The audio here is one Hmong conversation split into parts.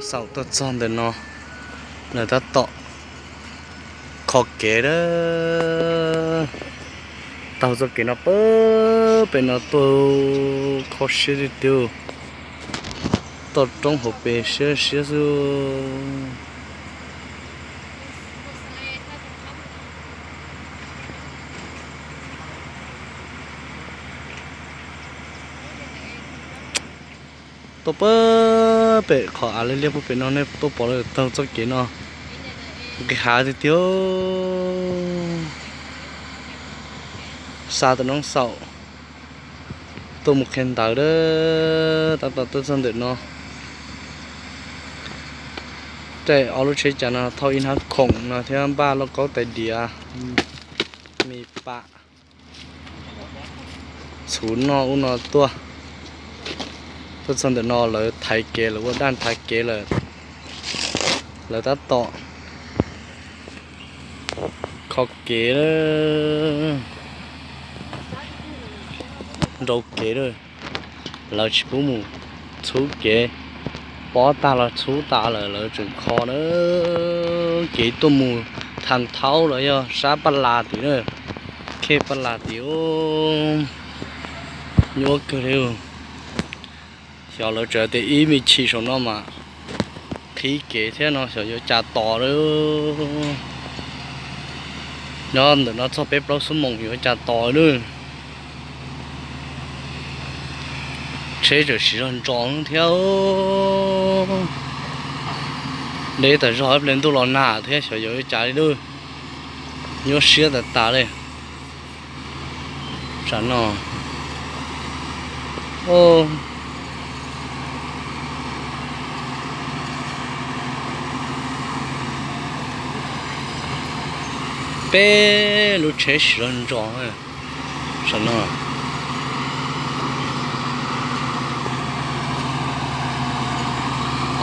Xaum tuaj txog ntawm no, lawv tab tom kho kev lawm. Taug txoj kev no pem, pem no tuaj, kho siab tiag tiag. Toj roob hauv pes siab siab xwb. Tuaj pem, pem qhov av liab liab pem no, nej tuaj pom lawm, taug txoj kev no nqis hav tiag tiag. Xa tus noob xaum tuaj mus qhia ntawv lawm, tab tom tuaj txog ntawm no. Caij ob lub tsheb cas no thauj ib hnab khoom no thiab npaj lauj kaub tais diav, me pam, txhuv noj ub no tuaj. Tuaj txog ntawm no lawv thaiv kev, lawv ua daj thaiv kev lawm. Lawv tab tom kho kev lawm, nrau kev lawm. Lawv tsis pub mus txhub kev, pob tag los txhub tas lawm, lawv tseem kho na. Kev tuaj mus Thas Thaub los yog sab Paj Las tid na, khej Paj Las tid. Nyuaj kawg li. Xyov lawv tseem tias ib me chim saum no mas qhib kev thiab no, xyov yuav cas tos lawm. Nyob ntawm no txog peb plaub xuab moos yuav cas tos lawm. Tsheb tseem siv zog ntsos thiab. Deb tas zog, ib pliag ntuj los nag thiab, xyov yuav ua cas li lawm. Nyuaj siab tas tas li. Tsam no peb lub tsheb siv zog ntsos. Tsam no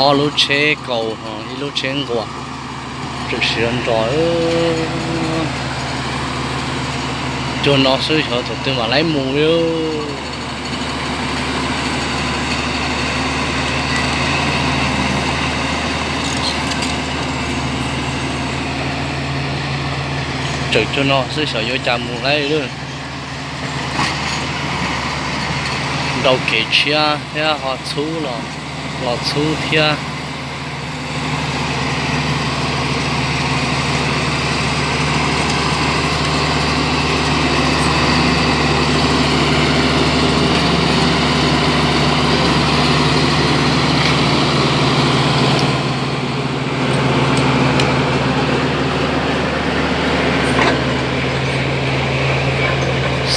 ob lub tsheb kaus, ib lub tsheb nquas, tseem siv zog ntsos. Cuag no xwb xyov thaum twg mam laib mus li. Tseem cuag no xwb xyov yuav cas mus laib lawm. Nrau kev tshiab thiab ho txhub los, los txhub thiab.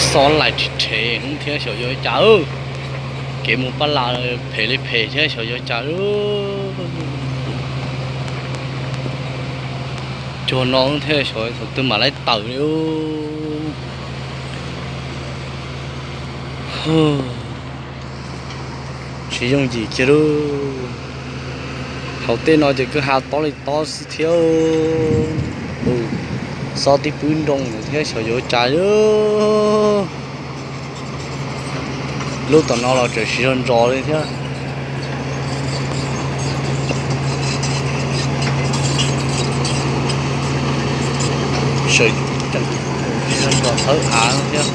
Xob laim rhe rhe thiab xyov yuav cas. Kev mus Paj Las phem li phem thiab xyov yuav cas. Cuag no thiab xyov thaum twg mam laib tawm li. Tsis yooj yim kiag lauj. Hauv tej no ces kwj ha tob li tob xwb thiab. Xob tib pwb nroo thiab xyov yuav cas. Lub tom no los tseem siv zog ntsos li thiab. Siv zog ntsos thawb av thiab.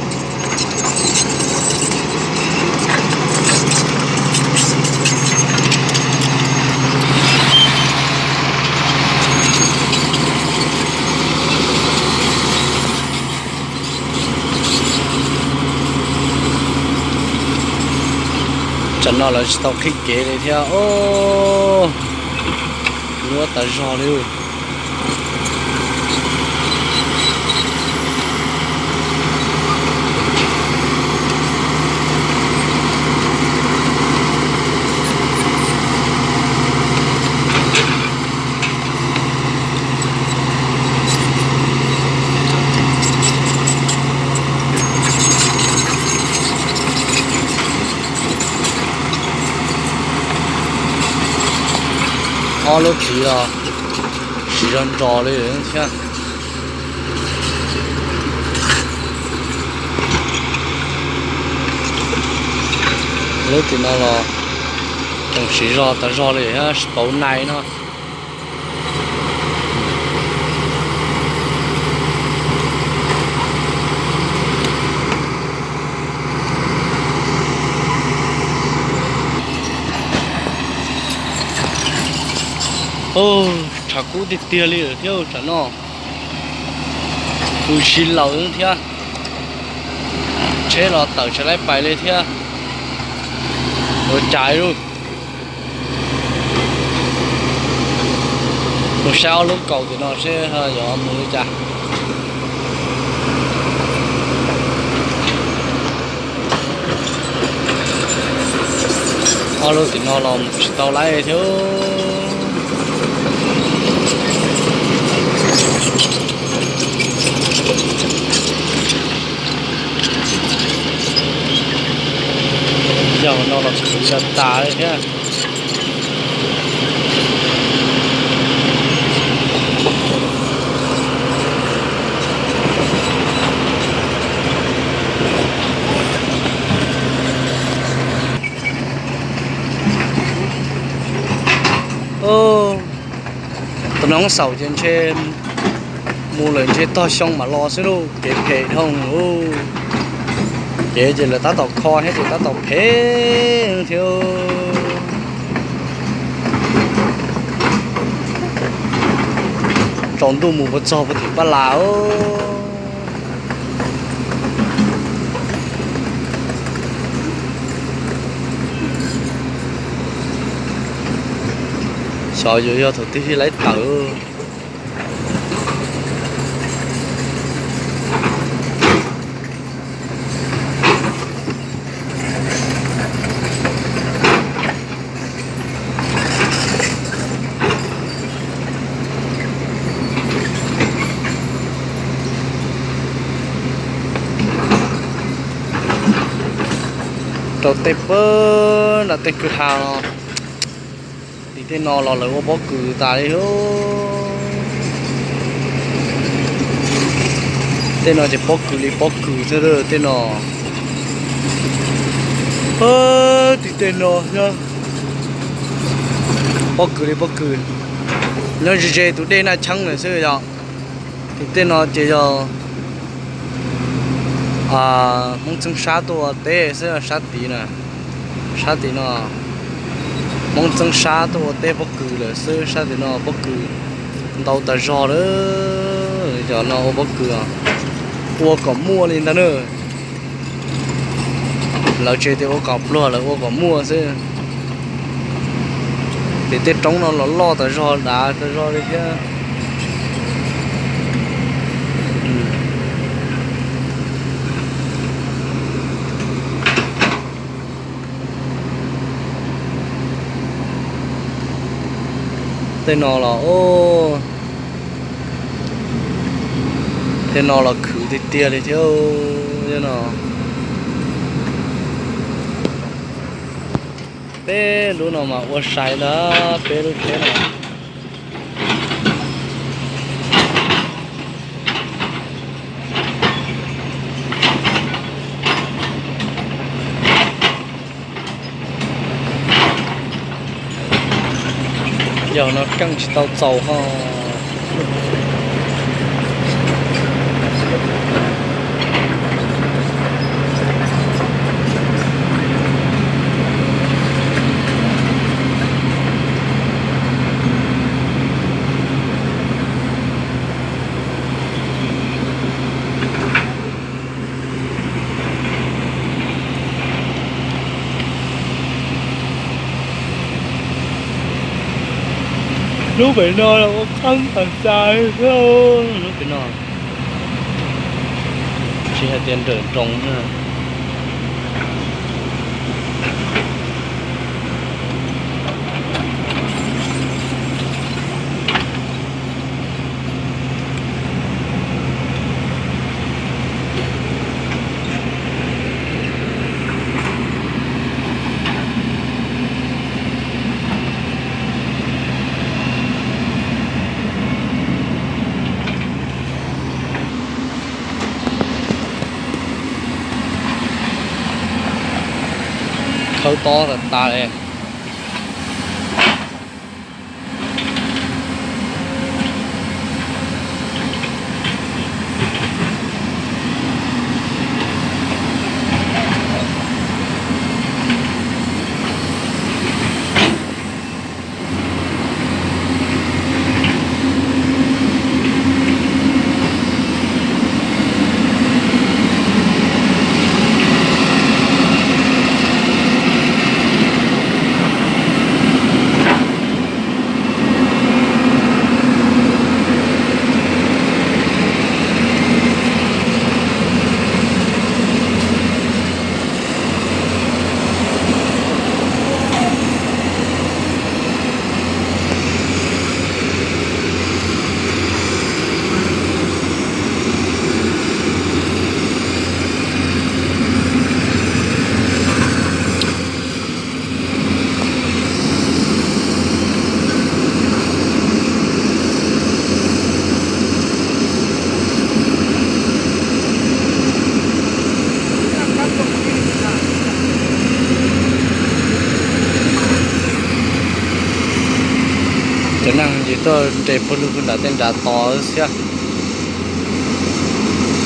Tsam no lawv tsis tau qhib kev li thiab os. Nyuaj tas zog li. Ob lub tsiv los siv zog ntsos li thiab. Lub tim no los Tsoom siv zog tas zog li thiab pauv nais no. Tshav kub tiag tiag li lawm thiab tsam no. Kuv siv laus thiab, tsheb los tawm tsis laib pais li thiab. Ua cas lauj, mus saib ob lub kaus tim no seb yuav mus li cas. Ob lub tim no los mus tsis tau laib thiab. Yog no los kuv yog tas li thiab. Tus noob xaum ces ntshe mus lawm ntshe tog xyoo mam los xwb lauj, kev phem dhau. Kev ces lawv tab tom kho thiab ces tab tom phem thiab. Tsaus ntuj mus puas txog puag tim Paj Las. Xyov yuav yog thaum twg thiaj laib tawm. Rau tej pab nram tej kwj ha no, tim tej no los lawv ua pob kws tas li. Tej no ces pob kws li pob kws xwb tej no. Tim tej no pob kws li pob kws, nyob ze ze tus dej Naj Cheeb lawm xwb yog. Tim tej no ces yog Hmoob Txeeb Sab tuaj ua teb xwb sab tid na. Sab tim no Hmoob Txeeb Sab tuaj ua teb pob kws lawm xwb, sab tim no pob kws ntau tas zog lawm. Cov no ua pob kws ua kom muaj li ntag na. Lawv tsis tias ua kom pluag, lawv ua kom muaj xwb. Ces tej roob no los loj tas zog, dav tas zog li thiab. Tej no los, tej no los khwv tiag tiag li thiab no. Peb lub no mas ua sai ntag, peb lub tsheb no. Yog no keej tsis tau txaus ho. Lub pem no los ua qeeb tas tas lub pem no. Tsis hais tias nrawm nroos na. Khawb tob tas tas li. Tuaj nres pawg lug nram tej nrad tos xwb,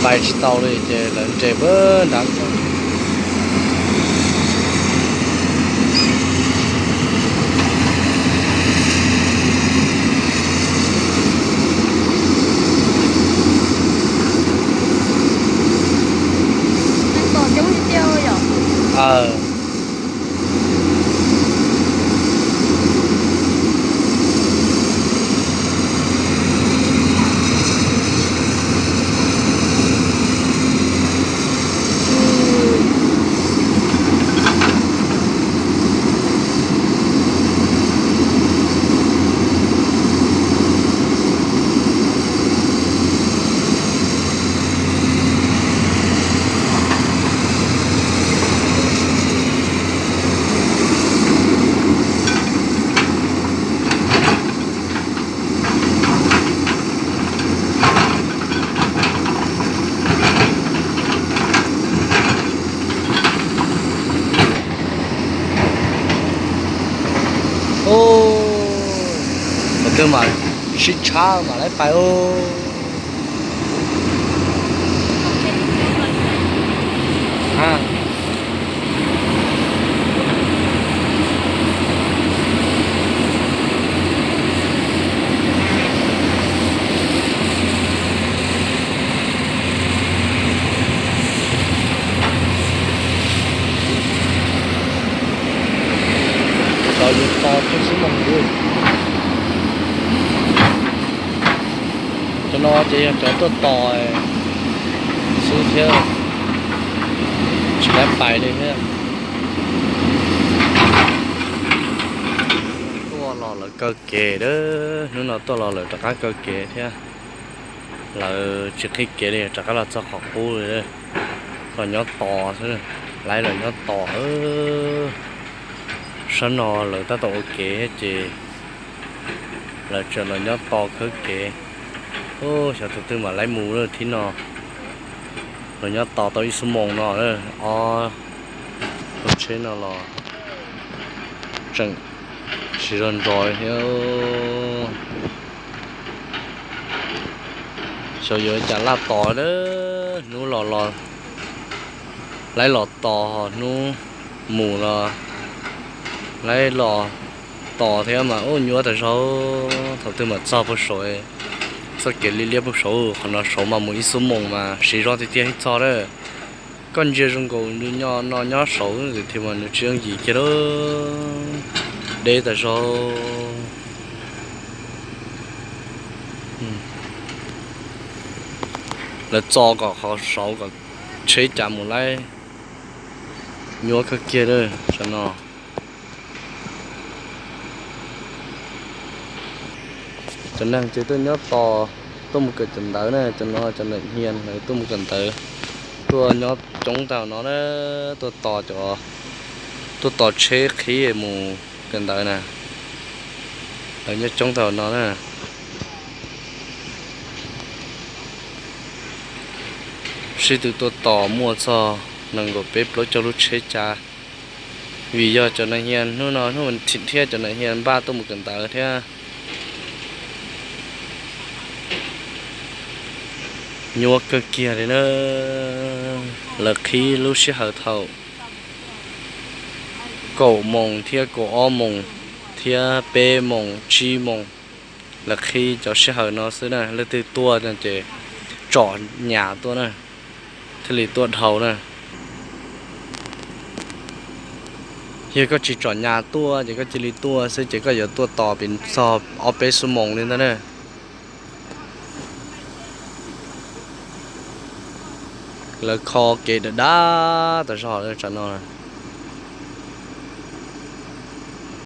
pais tsis tau li ces lawv nres pag nrad. Tus twg mas sib tshab mam li pais. Cov yuav tos thiab xwb mog. Cov no ces yog cov tuaj tos xwb thiab, tsis dab pais li thiab. Tuaj los lawv kaw kev a, hnub no tuaj los lawv rov qab kaw kev thiab. Lawv tsis qhib kev li, rov qab los txog qhov qub li. Los nyob tos xwb, lawv los nyob tos. Sab no lawv tab tom ua kev ces lawv tseem los nyob tos khawb kev. Xyov tus twg mam li mus lawm thib no. Los nyob tos tau ib xuab moos no, ob lub tsheb no los tseem tsis zog nrov thiab. Xyov yuav cas laj tos a, hnub los los lawv los tos, hnub mus los lawv los tos thiab mas ub nyuaj tas zog. Thaum twg mam txog puag saud, txoj kev liab liab puag saud, qhov no saud mas mus ib xuab moos mas siv zog tiag tiag thiaj txog lawm. Koj ntsia zoo nkaus nws nyob no nyob saud tiag mas nws tsis yooj yim kiag lawm, deb tas zog. Lawv txo kom qhov saud kom tsheb cav mus laib, nyuaj kawg kiag lawm tam no. Cov neeg ces tuaj nyob tos, tuaj mus kawm cov ntawv na, cov no cov nam hia lawv tuaj mus kawm ntawv, tuaj nyob coob tag no na, tuaj tos cov, tuaj tos tsheb qhib mus kawm ntawv na. Lawv nyob coob tag no na. Sib tw tuaj tos muaj txog nees nkaum peb plaub caug lub tsheb cav, vim yog cov nam hia hnub no hnub vas thiv thiab cov nam hia npaj tuaj mus kawm ntawv thiab. Nyuaj kawg kiag li na. Lawv qhib lub sij hawm thaum kaum moos thiab kaum ob moos thiab peb moos tsib moos, lawv qhib cov sij hawm no xwb na. Leej twg tuaj ces tsom nyas tuaj na, thiaj li tuaj dhau na. Yog koj tsis tsom nyas tuaj ces koj cia li tuaj xwb ces koj yuav tuaj tos pes txog ob peb xuab moos li ntag na. Lawv kho kev dav dav tas zog lawm tsam no.